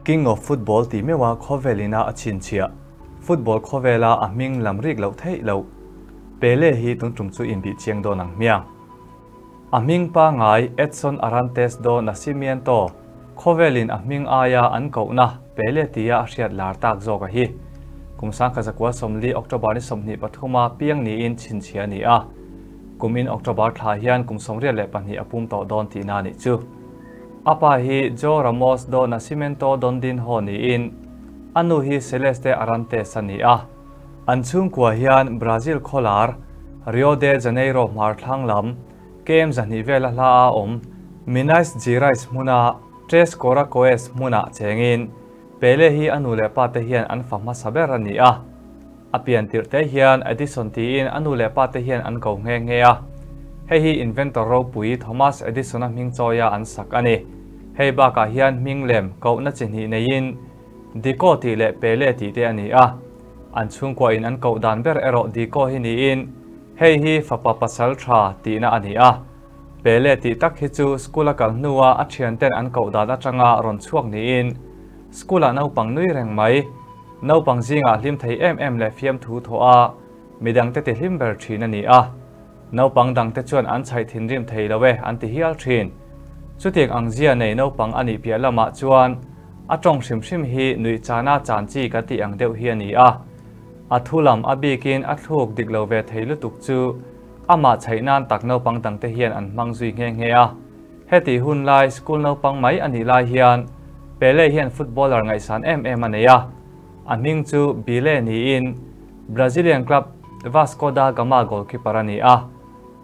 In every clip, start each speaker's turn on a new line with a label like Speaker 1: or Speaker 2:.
Speaker 1: King of Football tih meuha khawvel ina a chhinchhiah, football khawvela a hming lam rik loh theih loh, Pele hi tun tum chu inbih chiang dawn ang hmiang. A hming pangngai Edson Arantes do Nascimento, khawvelin a hming aia an kohna Pele tia a hriat lar tak zawk a hi. Kum 1940 October ni 23 a piang niin chhinchhiah a ni a. Kum in October thla hian kum 22 a pum tawh dawn tihna a nih chu. A pa hi Joe Ramos do Nascimento Dondinho niin a nu hi Celeste Arantes a ni a. An chhungkua hian Brazil khawlar Rio de Janeiro hmar thlang lam KM 200 vela hla a awm Minas Gerais hmuna Tres Coracoes hmunah chengin Pele hi a nu leh pa te hian an fa hmasa ber a ni a. A pian tirh te hian Edison tiin a nu leh pa te hian an ko nghe nghe a. Hei hi inventor ropui Thomas Edison-a hming chawia an sak a ni. Hei bakah hian hming lem kohna chi hnih neiin Diko tih leh Pele tih te a ni a. An chhungkua in an koh dan ber erawh Diko hi niin hei hi fapa pasal tha tihna a ni a. Pele tih tak hi chu school a kal hnua a thianten an koh dan atanga rawn chhuak niin school-ah naupang nui reng mai. Naupang zingah hlim thei em em leh fiamthu thawh a, midangte ti hlim ber thin a ni a. Naupang dangte chuan an chhaih thinrim thei lo e an ti hial thin. Chutiang ang zia nei naupang a nih piah lamah chuan a tawng hrim hrim hi nuih chana chan chi ka tih ang deuh hi a ni a. A thu lam a bikin a thluk dik lo ve thei lutuk chu amah chhaih nan tak naupang dangte hian an hmang zui nghe nghe a. Heti hun lai school naupang mai a nih lai hian Pele hian footballer ngaihsan em em a nei a, a hming chu Bile niin Brazilian club Vasco da Gama goalkeeper a ni a.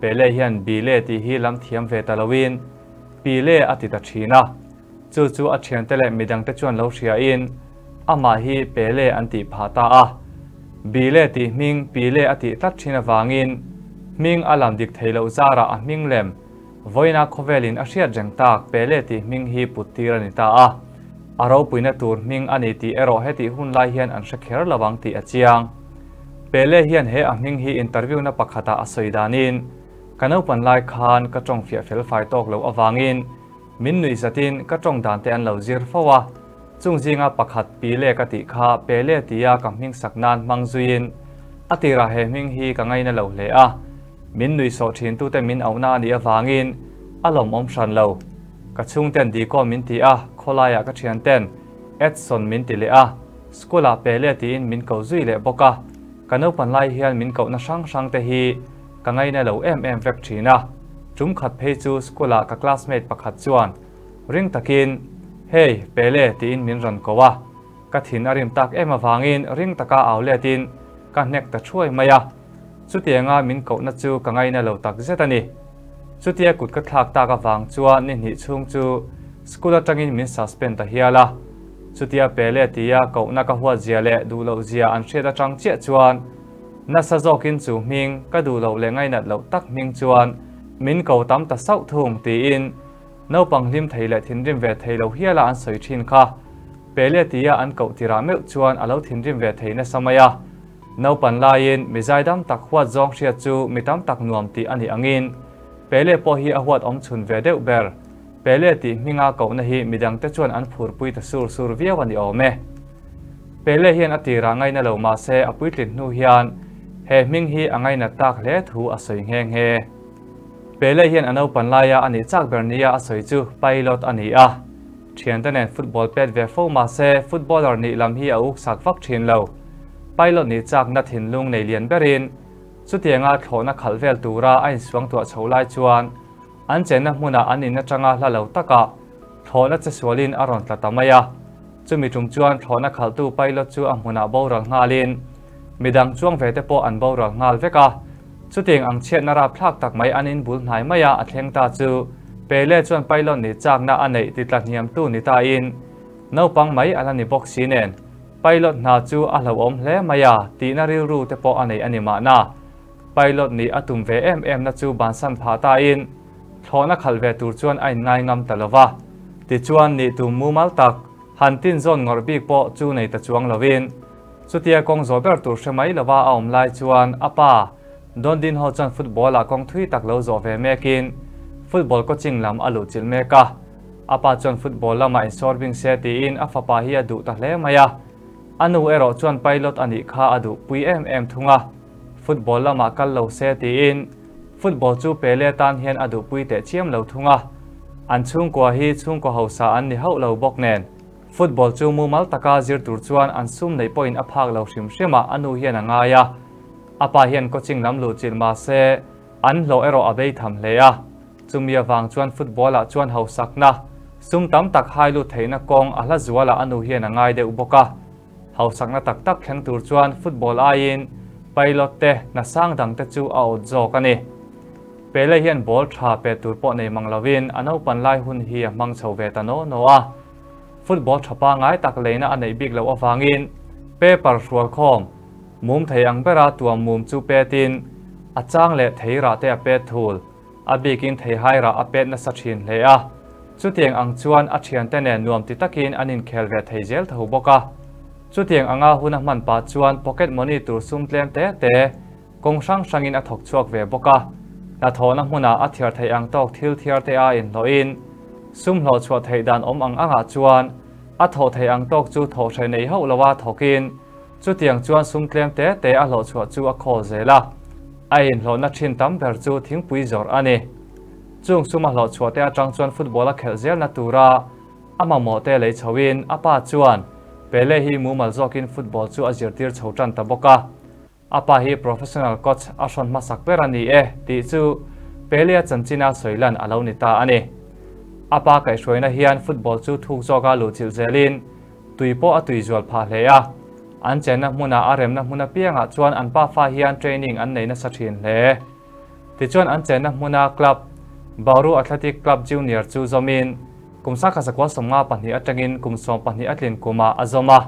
Speaker 1: Pele hian Bile tih hi lam thiam ve ta loin Pile a ti ta thin a, chu chu a thiante leh midangte chuan lo hriain amah hi Pele an tih phah ta a. Bile tih hming Pile a tih tlat thin avangin hming a lam dik thei loh zarah a hming lem Vawiina khawvelin a hriat reng tak Pele tih hming hi put tir a ni ta a. A ropuina tur hming a ni tih erawh hetih hun lai hian an hre kher lo ang tih a chiang. Pele hian he a hming hi interview na pakhatah a sawi danin, Ka naupan lai khan ka tawng fiah fel fai tawk loh avangin min nuih zatin ka tawng dan te an lo zir fo a, chung zinga pakhat Pile ka tih kha Pele tia ka hming sak nan hmang zuiin a tirah he hming hi ka ngaina lo hle a. Min nuihsawh thintute min auhna a nih avangin a lawmawm hran lo. Ka chhungten Diko min ti a, khawlaiah ka thianten Edson min ti leh a, school-ah Pele tiin min ko zui leh bawk a. Ka naupan lai hian min kohna hrang hrang te hi ka ngaina lo em em vek thin a. Tum khat phei chu school-ah ka classmate pakhat chuan ring takin, Hey, Pele tiin min rawn ko a. Ka thin a rim tak em avangin ring taka au letin ka hnek ta thuai mai a. Chutianga min kohna chu ka ngaina lo tak zet a ni. Chutia kut ka thlak tak avang chuan ni hnih chhung chu school atangin min suspend ta hial a. Chutia Pele tia kohna ka huat zia leh duh loh zia an hriat atang chiah chuan nasa zawkin chu hming ka duh loh leh ngainat loh tak hming chuan min ko tam ta sauh thung tiin Naupang hlim thei leh thinrim ve thei lo hiala an sawi thin kha. Pele tia an koh tirah meuh chuan a lo thinrim ve thei nasa mai a. Naupan laiin mi zaidam tak huat zawng hriat chu mi tam tak nuam tih a nih angin Pele pawh hi a huat awm chhun ve deuh ber. Pele tih hminga kohna hi midangte chuan an phurpui ta sur sur viau a ni awm e. Pele hian a tirah ngaina lo mahse a puitlin hnu hian he hming hi a ngainat tak hle thu a sawi nghe nghe. Pele hian a naupan laia a nih chak ber nia a sawi chu pilot a ni a. Thiante nen football pet ve fo mahse footballer nih lam hi a uk sak vak thin lo. Pilot nih chakna thinlung nei lian berin chutianga thlawhna khalh vel tura a insuangtuah chho lai chuan an chenna hmunah an in atanga hla lo takah thlawhna che sualin a rawn tla ta mai a. Chumi tum chuan thlawhna khalhtu pilot chu a hmunah boral nghalin midang chuang ve te pawh an boral nghal vek a. Chutiang ang chhiatna rapthlak tak mai an inbul hnai mai a, a thleng ta chu Pele chuan pilot nih chakna a neih ti tla hniamtu ni tain naupang mai a la ni bawk si nen pilot hna chu a hlauhawm hle mai a tihna rilru te pawh a nei a ni mahna. Pilot nih a tum ve em em na chu bansan phah tain thlawhna khalh ve tur chuan a inngai ngam ta lo va. Tichuan nih tum mumal tak han tin zawn ngawrh bik pawh chu nei ta chuang lovin Chutia kawng zawh ber tur hre mai lova a awm lai chuan a pa Dondinho chuan football-ah kawng thui tak lo zawh ve mekin football coaching lam a luhchilh mek a. A pa chuan football lamah insawr bing se tiin a fapa hi a duh ta hle mai a. A nu erawh chuan pilot a nih kha a duhpui em em thung a. Football lamah kal lo se tiin football chu Pele tan hian a duhpui teh chiam lo thung a. An chhungkua hi chhungkaw hausa an ni hauh lo bawk nen football chu mumal taka zir tur chuan an sum neih pawhin a phak lo hrim hrim a a nu hian a ngai a. A pa hian coaching lam luh chilh mah se an hlawh erawh a bei tham hle a. Chumi avang chuan football ah chuan hausakna sum tam tak hai lut theihna kawng a hla zualah a nu hian a ngai deuh bawk a. Hausakna tak tak thleng tur chuan football aiin pilot te hna sang dang te chu a awt zawk a ni. Pele hian ball tha pe tur pawh nei mang lovin a naupan lai hun hi a hmang chho ve ta naw naw a. Football tha pangai tak leina a neih bik loh avangin paper hrual khawm mum thei ang bera tuam mum chu petin a chang leh thei rah te a pet thul. A bikin theihai rah a pet nasa thin hle a, chutiang ang chuan a thiante nen nuam ti takin an inkhel ve thei zel tho bawk a. Chutiang anga hun a hman pah chuan pocket money tur sum tlem te te kawng hrang hrangin a thawk chhuak ve bawk a. Hnathawhna hmunah a thiar theih ang tawk thil thiar te a inhlawhin sum hlawh chhuah theih dan awm ang angah chuan a thawh theih ang tawk chu thawh hreh nei hauh loa thawkin Chutiang chuan sum tlem te te a hlawhchhuah chu a khawl zel a, a inhlawhna thin tam ber chu thingpui zawrh a ni. Chung sum a hlawhchhuah te atang chuan football a khelh zelna tura a mamawh te lei chhoin a pa chuan Pele hi mumal zawkin football chu a zirtir chho tan ta bawk a. A pa hi professional coach a hrawn hmasak ber a ni e tih chu Pele-a chanchina sawi lan a lo ni ta a ni. A pa kaihhruaina hian football chu thuk zawka luhchilh zelin Tui pawh a tui zual phah hle a, an chenna hmunah a remna hmun apiangah chuan an pafa hian training an nei nasa thin hle. Tichuan an chenna hmuna club, Bauru Athletic Club Junior chu zawmin kum 1992 atangin kum 12 a tlin kumah a zawm a,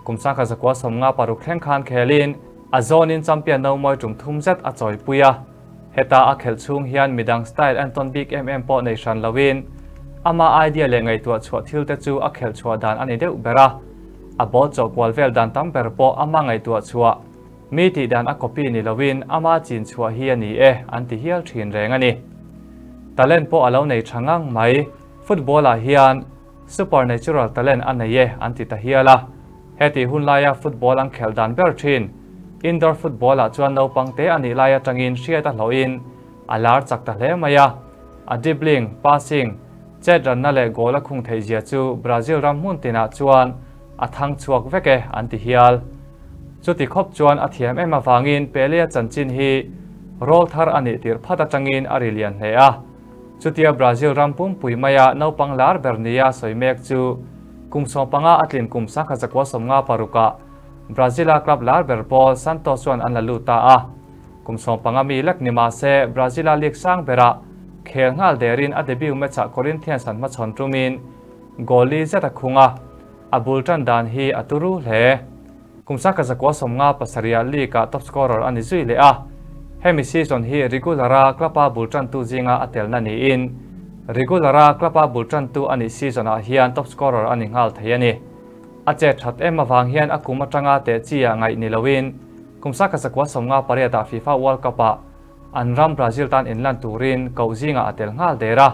Speaker 1: kum 1996 thleng khan khelin a zawnin champion no mawi tum thum zet a chawipui a. Heta a khelh chhung hian midang style entawn bik em em pawh nei hran loin ama idea leh ngaihtuah chhuah thil te chu a khelh chhuah dan a ni deuh ber a. A ball chawhkual vel dan tam ber pawh ama ngaihtuah chhuah, mi tih dan a copy ni loin ama chin chhuah hi a ni e an ti hial thin reng a ni. Talent pawh a lo nei tha ngang mai, football ah hian supernatural talent a nei e an ti ta hial a. Heti hun laia football an khelh dan ber thin. Indoor football ah chuan naupang te a nih lai atangin hriat a hlawhin a lar chak ta hle mai a. A dribbling, passing, chet ranna leh goal a khung theih zia chu Brazil ram hmun tinah chuan a thang chhuak vek e an ti hial. Chuti khawp chuan a thiam em avangin Pele-a chanchin hi rawl thar a nih tirh phat atangin a ri lian hle a. Chutia Brazil ram pumpui maia naupang lar ber nia sawi mek chu kum 15 a tlin kum 1956ah Brazil-a club lar ber pawl Santos chuan an la lut ta a. Kum 15 mi lek ni mah se Brazil-a league sang berah khel nghal derin a debut match-ah Corinthians an hmachhawn tumin goal li zet a khung a, a bul tan dan hi a turu hle. Kum 1957-ah league-ah top scorer a ni zui leh a, hemi season hi regular-a club-a bul tantu zinga a telna niin regular-a club-a bul tantu a nih season-ah hian top scorer a ni nghal thei a ni. A chet that em avang hian a kum atanga teh chi ah ngaih ni loin kum 1958-ah FIFA World Cup-ah an ram Brazil tan inlan turin koh zingah a tel nghal der a.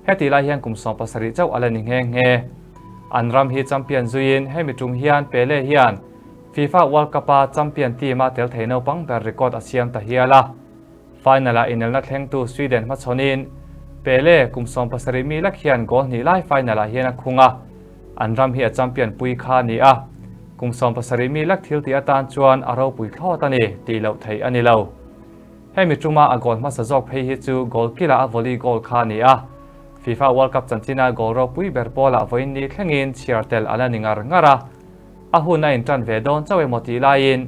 Speaker 1: Hetih lai hian kum 17 chauh a la ni nghe nghe. An ram hi champion zuiin hemi tum hian Pele hian FIFA World Cup-a champion team-a tel thei naupang ber record a siam ta hial a. Final-ah inelna thlengtu Sweden hmachhawnin Pele kum 17 mi lek hian goal hnih lai final-ah hian a khung a, an ram hi a champion pui kha a ni a. Kum 17 mi lek thil tih atan chuan a ropui thlawt a ni tih loh theih a ni lo. Hemi tuma a goal hmasa zawk phei hi chu goal kila a volley goal kha a ni a. FIFA World Cup chanchina goal ropui ber pawlah vawiin ni thlengin chhiar tel a la ni ngar ngar a. A hun a intan ve dawn chauh emaw tih laiin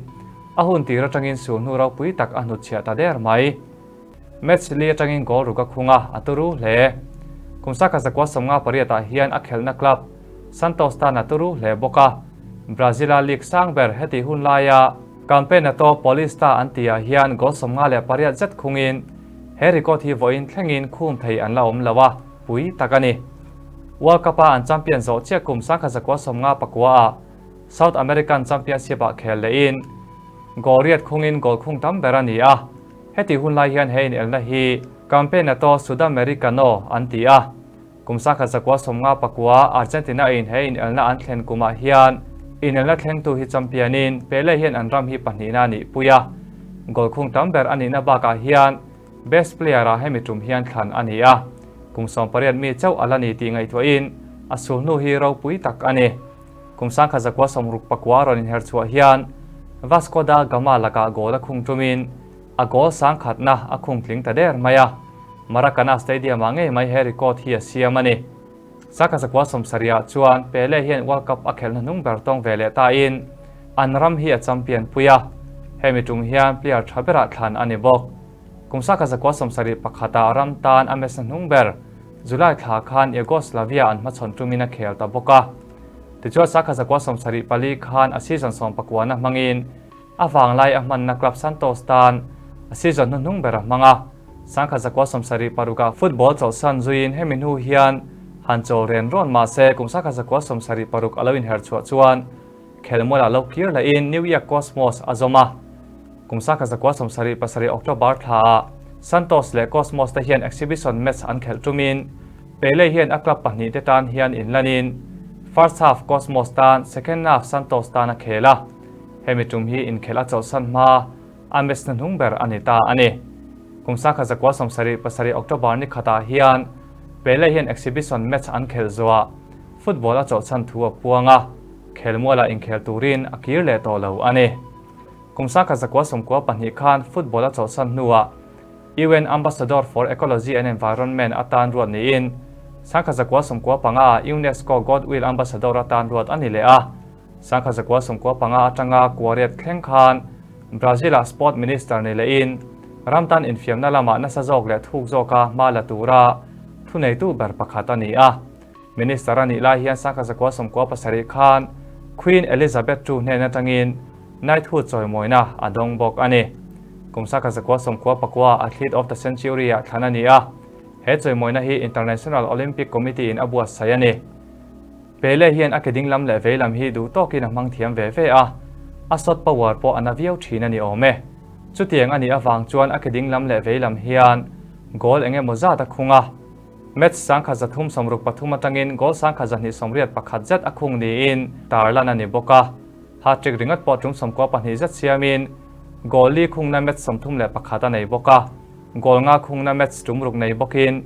Speaker 1: a hun tir atangin sulhnu ropui tak a hnutchhiah ta der mai. Match li atangin goal ruk a khung a, a turu hle. Kum 1958 ah hian a khelhna club Santos tan a turu hle bawk a. Brazil-a league sang ber hetih hun laia Campeonato Paulista an tihah hian goal 58 zet khungin he record hi vawiin thlengin khum thei an la awm lo a, pui tak a ni. World Cup-a an champion zawh chiah kum 1959-ah South American Championship-ah khel lehin goal riat khungin goal khung tam ber a ni a, heti hun lai hian he inelna hi Campeonato Sudamericano an ti a. Kum 1959 Argentina in he inelna an thlen kumah hian inelna thlengtu hi champion in Pele hian an ram hi pahnihna a nihpui a. Goal khung tam ber a nihna bakah hian Best player ah hemi tum hian thlan a ni a, kum 18 mi chauh a la ni tih ngaihtuahin a sulhnu hi ropui tak a ni. Kum 1969 rawn inher chhuah hian Vasco da Gama lakah goal a khung tumin a goal sangkhatna a khung tling ta der mai a, Maracana Stadium ah ngei mai he record hi a siam a ni. 1970 ah chuan Pele hian World Cup a khelhna hnung ber tawng ve leh tain an ram hi a champion pui a, hemi tum hian player tha berah thlan a ni bawk. Kum 1971 ah ram tan a match na hnung ber July thla khan Yugoslavia an hmachhawn tumin a khel ta bawk a. Tichuan 1974 khan a season sawmpakuana hmangin A vanglai a hmanna club Santos tan a season hnuhnung ber a hmang a, 1976 ah football chawlhsan zuiin hemi hnu hian han chawl ren rawn mah se kum 1976 a lo inher chhuah chuan khelmualah lo kir lehin New York Cosmos a zawm a. Kum 1977 October thlaah Santos leh Cosmos te hian exhibition match an khelh tumin Pele hian a club pahnih te tan hian inlanin first half Cosmos tan second half Santos tan a khel a. Hemi tum hi inkhelh a chawlhsan hma a match hnuhnung ber a ni ta a ni. Kum 1977 October ni khatah hian Pele hian exhibition match an khelh zuah football a chawlhsan thu a puang a, khelmualah inkhel turin a kir leh tawh lo a ni. Kum 1992 khan football a chawlhsan hnuah UN Ambassador for Ecology and Environment atan ruat niin 1995 UNESCO Goodwill Ambassador atan ruat a ni leh a. 1995 atanga Kuariat thleng khan Brazil-ah Sport Minister ni lehin ram tan infiamna lamah nasa zawk leh thuk zawka hma la tura thuneitu ber pakhat a ni a. Minister a nih lai hian 1997 khan Queen Elizabeth ii hnen atangin Knighthood chawimawina a dawng bawk a ni. Kum 1999 Athlete of the Century-ah thlan a ni a, he chawimawina hi International Olympic Committee-in a buatsaih a ni. Pele hian a ke dinglam leh veilam hi duh tawkin a hmang thiam ve ve a, a shot power pawh a na viau thin a ni awm e. Chutiang a nih avang chuan a ke dinglam leh veilam hian goal eng emaw zat a khung a. Match 1363 atangin goal 1281 zet a khung niin tarlan a ni bawk a. Hat-trick ringawt pawh tum 92 zet siamin goal li khungna match 31 a nei bawk a. Goal nga khungna match tum ruk nei bawkin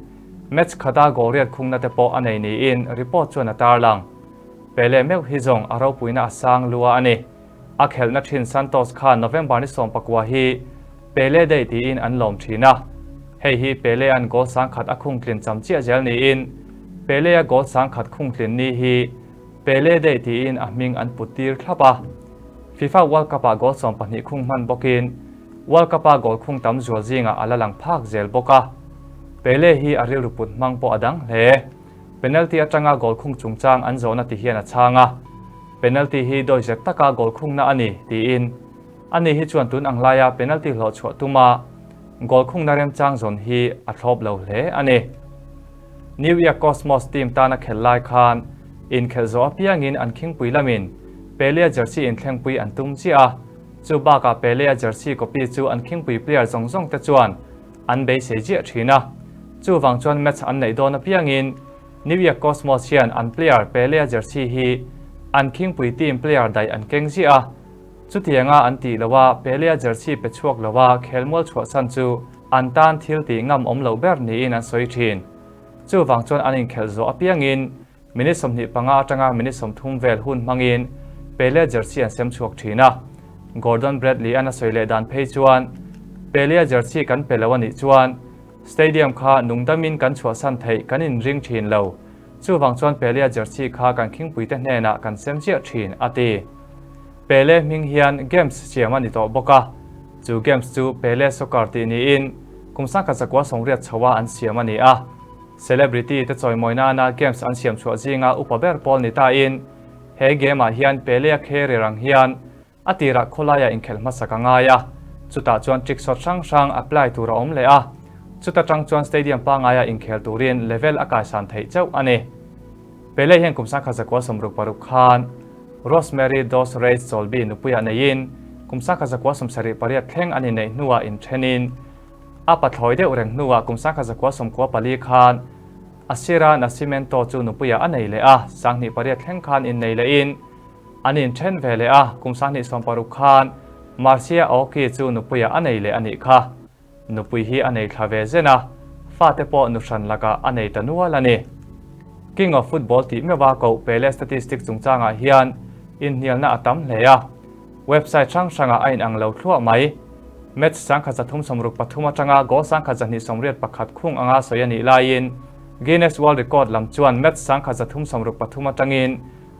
Speaker 1: Match khata goal riat khungna te pawh a nei niin report chuan a tarlang. Pele meuh hi zawng a ropuina a sang lua a ni. A khelhna thin Santos khan November ni 19 hi Pele Day tiin an lawm thin a. Hei hi Pele-a'n goal sangkhat a khungtlin cham chiah zel niin Pele-a goal sangkhat khungtlin ni hi Pele Day tiin a hming an put tir thlap a. FIFA World Cup-ah goal 12 khung hman bawkin World Cup-a goal khung tam zual zingah a la lang phak zel bawk a. Pele hi a rilru put hmang pawh a dang hle. Penalty atanga goal khung chungchang an zawhna ti hian a chhang a. Penalty hi dawizet taka goal khungna a ni, tiin. Ani hi chuan tun ang laia penalty hlawh chhuah tuma goal khungna remchang zawn hi a thlawp lo hle a ni. New York Cosmos team tana khelh lai khan inkhelh zawh apiangin an khingpui lamin Pele-a jersey inthlengpui an tum chiah a. Chu bakah Pele-a jersey copy chu an khingpui player zawng zawng te chuan an beisei ziah thin a. Chuvang chuan match an neih dawn apiangin New York Cosmos hian an player Pele-a jersey hi an khingpui team player daih an keng ziah a. Chutianga an tih loh a Pele-a jersey pe chhuak lo a khelmual chhuahsan chu an tan thil tih ngam awm loh ber niin an sawi thin. Chuvang chuan an inkhelh zawh apiangin Minute 25 atanga minute 30 vel hun hmangin Pele jersey an sem chhuak thin a. Gordon Bradley-a'n a sawi leh dan phei chuan, Pele-a jersey kan pe lo a nih chuan stadium kha nungdamin kan chhuahsan theih kan inring thin lo. Chuvang chuan Pele-a jersey kha kan khingpuite hnenah kan sem chiah thin, a ti. Pele hming hian games siam a ni tawh bawk a. Chu games chu Pele Soccer tih niin kum 1980 chhoa an siam a ni a. Celebrity te chawimawi nana games an siam chhuah zinga upa ber pawl ni tain he game ah hian Pele-a career ang hian a tirah khawlaia inkhelh hmasak a ngai a, chutah chuan trick shot hrang hrang apply tur a awm leh a, chuta tang chuan stadium pangaia inkhel turin level a kaisan theih chauh a ni. Pele hian kum 1966 khan Rosemary Dos Reis Cholbi nupuiah neiin kum 1978 thleng an inneih hnuah inthenin, A pathlawi deuh reng hnuah kum 1994 khan A sira Nascimento chu nupuiah a nei leh a, 2008 thleng khan innei lehin an inthen ve leh a, kum 2016 khan Marcia Aoki chu nupuiah a nei leh a nih kha. Nupui hi a nei thla ve zen a, fate pawh nu hran lakah a nei ta nual a ni. King of Football tih meuha koh Pele statistic chungchangah hian inhnialna a tam hle a, website hrang hrangah a inang lo thluah mai. Match 1363 atanga goal 1281 khung anga sawi a nih laiin Guinness World Record lam chuan match 1363 atangin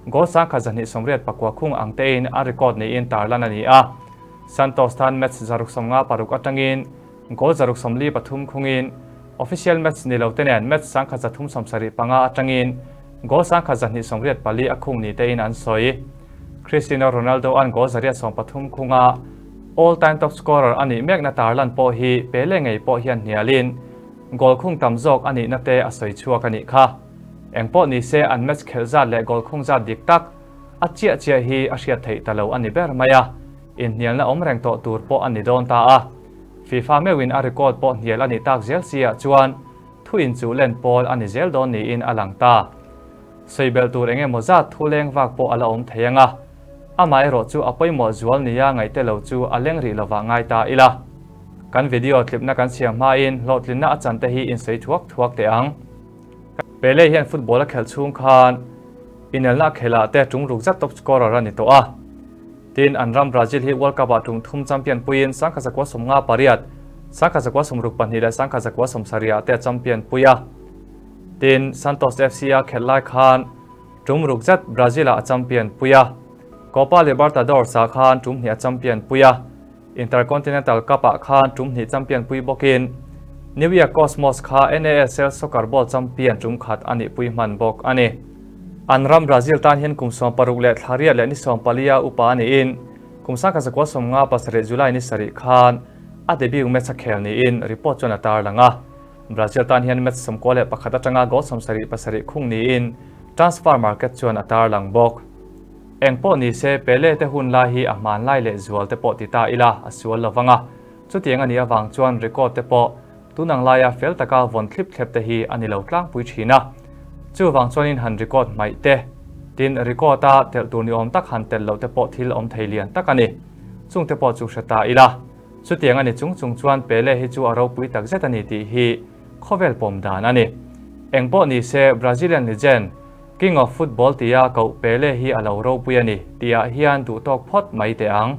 Speaker 1: goal 1289 khung ang tein a record niin tarlan a ni a. Santos tan match 656 atangin goal 643 khungin official match ni lo te nen match 1375 atangin goal 1284 a khung ni tein an sawi. Cristiano Ronaldo an goal 113 khunga all time top scorer a nih mekna tarlan pawh hi Pele ngei pawh hian hnialin goal khung tam zawk a nihna te a sawi chhuak a nih kha. Engpawh ni se an match khelh zat leh goal khung zat dik tak a chiah chiah hi a hriat theih ta lo a ni ber mai a, inhnialna awm reng tawh tur pawh a ni dawn ta a. FIFA meuhin a record pawh hnial a nih tak zel si ah chuan thu inchuh len pawl a ni zel dawn niin a lang ta. Sawi belh tur eng emaw zat thu leng vak pawh a la awm thei ang a, amaherawh chu a pawimawh zual nia ngaihte lo chu a leng rih lovah ngai ta ila. Kan video tlipna kan siam hmain hlawhtlinna a chante hi insawi thuak thuak teh ang. Pele hian football a khelh chhung khan inelna a khelh ah te tum ruk zat top scorer a ni tawh a. Tin, an ram Brazil hi World Cup ah tum thum champion puiin 1958, 1962 leh 1970 ah te a champion pui a. Tin, Santos FC a khelh lai khan tum ruk zat Brazil ah a champion pui a. Copa Libertadores ah khan tum hnih a champion pui a. Intercontinental Cup ah khan tum hnih champion pui bawkin New York Cosmos kha NASL Soccer Bowl champion tum khat a nih pui hman bawk a ni. An ram Brazil tan hian kum 60 leh thla riat leh ni 14 a upa a niin kum 1957 July ni sarih khan a debut match a khel niin report chuan a tarlang a. Brazil tan hian match 91 atanga goal 77 khung niin transfer market chuan a tarlang bawk. Eng pawh ni se, Pele te hun lai hi a hman lai leh zual te pawh ti ta ila a sual lo vang a. Chutiang a nih avang chuan record te pawh tunang laia fel taka vawn thlip thlep te hi a ni lo tlangpui thin a. Chuvang chuanin han record hmaih te, tin record a telh tur ni awm tak han telh loh te pawh thil awm thei lian tak a ni. Chung te pawh chu hre ta ila. Chutiang a ni chung chung chuan Pele hi chu a ropui tak zet a ni tih hi khawvel pawm dan a ni. Eng pawh ni se, Brazilian legend, King of Football tia koh Pele hi a lo ropui a ni tihah hian duhtawk phawt mai teh ang.